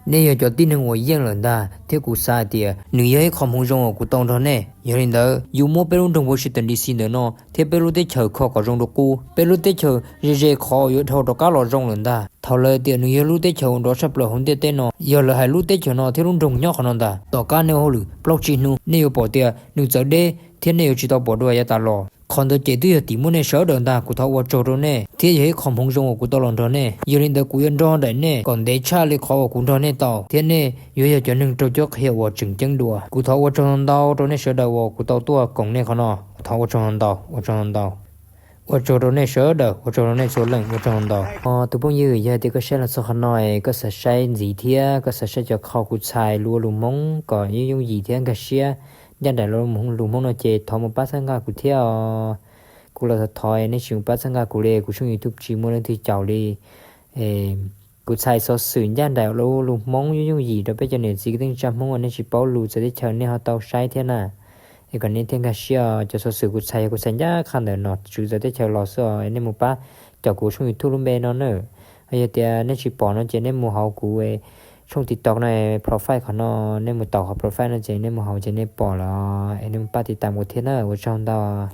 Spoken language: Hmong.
Nej yog cov tib neeg uas yeej lawm ntag, thiab kuv xav hais tias nws yog ib qho hmoov zoo uas kuv tau nrog nej. Yog li ntawd, yus muab peb lub nroog Washington D C ntawm no thiab peb lub teb chaws kho kom zoo dua qub. Peb lub teb chaws ze ze qhov uas yuav dhau rov qab los zoo lawm ntag. Thaum lawv tias nws yog lub teb chaws uas nrov tshaj plaws hauv ntiaj teb no, yog lawv hais lub teb chaws no thiab lub nroog nyob qhov no ntag. Tom qab nej ua hauj lwm plaub tsib hnub, nej yuav pom tias nws txawv deb thiab nej yuav tsis tau pom dua yav tas los. Qhov ntawd ces twb yog tim muaj nej sawv daws ntag, kuv thov ua tsaug rau nej, thiab yog ib qho hmoov zoo uas kuv tau los nrog nej. Yog li ntawd kuv yuav nrog nraim nej kom ntev tshaj li qhov uas kuv nrog nej tau, thiab nej yuav yog cov neeg raug cob qhia uas tseem ceeb dua. Kuv thov ua tsaug ntau rau nej sawv daws uas kuv tau tuaj koom nej qhov no. Thov ua tsaug ntau, ua tsaug ntau. Ua tsaug rau nej sawv daws, ua tsaug rau nej txhua leej, ua tsaug ntau. Tus phooj ywg, yog tias koj saib los txog qhov no es koj xav saib ntxiv thiab koj xav saib cov qho kuv txhais lus ua lus Hmoob kom yooj yooj yim thiab nkag siab ncaj nraim lus Hmoob no ces thov mus pab txhawb nqa kuv thiab os. Kuv los thov thov nej tsis mus pab txhawb nqa kuv li, kuv tshooj YouTube tsis muaj leej twg caum li. Kuv txhais xov xwm ncaj nraim lus Hmoob yooj yooj yim rau peb cov niam txiv kwv tij neej tsa Hmoob uas nej tsis paub lus txawv teb chaws nej ho tau saib thiab na. Es kom nej thiaj nkag siab os. Cov xov xwm kuv txhais yog kuv txhais ncaj qha ntawm nom tswv txawv teb chaws los xwb os, nej mus pab caum kuv tshooj YouTube lub npe no na. Yog tias nej tsis pom no ces nej mus hauv kuv tshooj TikTok no, profile qhov no, nej mus taus qhov profile no ces nej mus hauv ces nej pom lawm, es nej mus pab tiv tam kuv thiab na, ua tsaug ntau.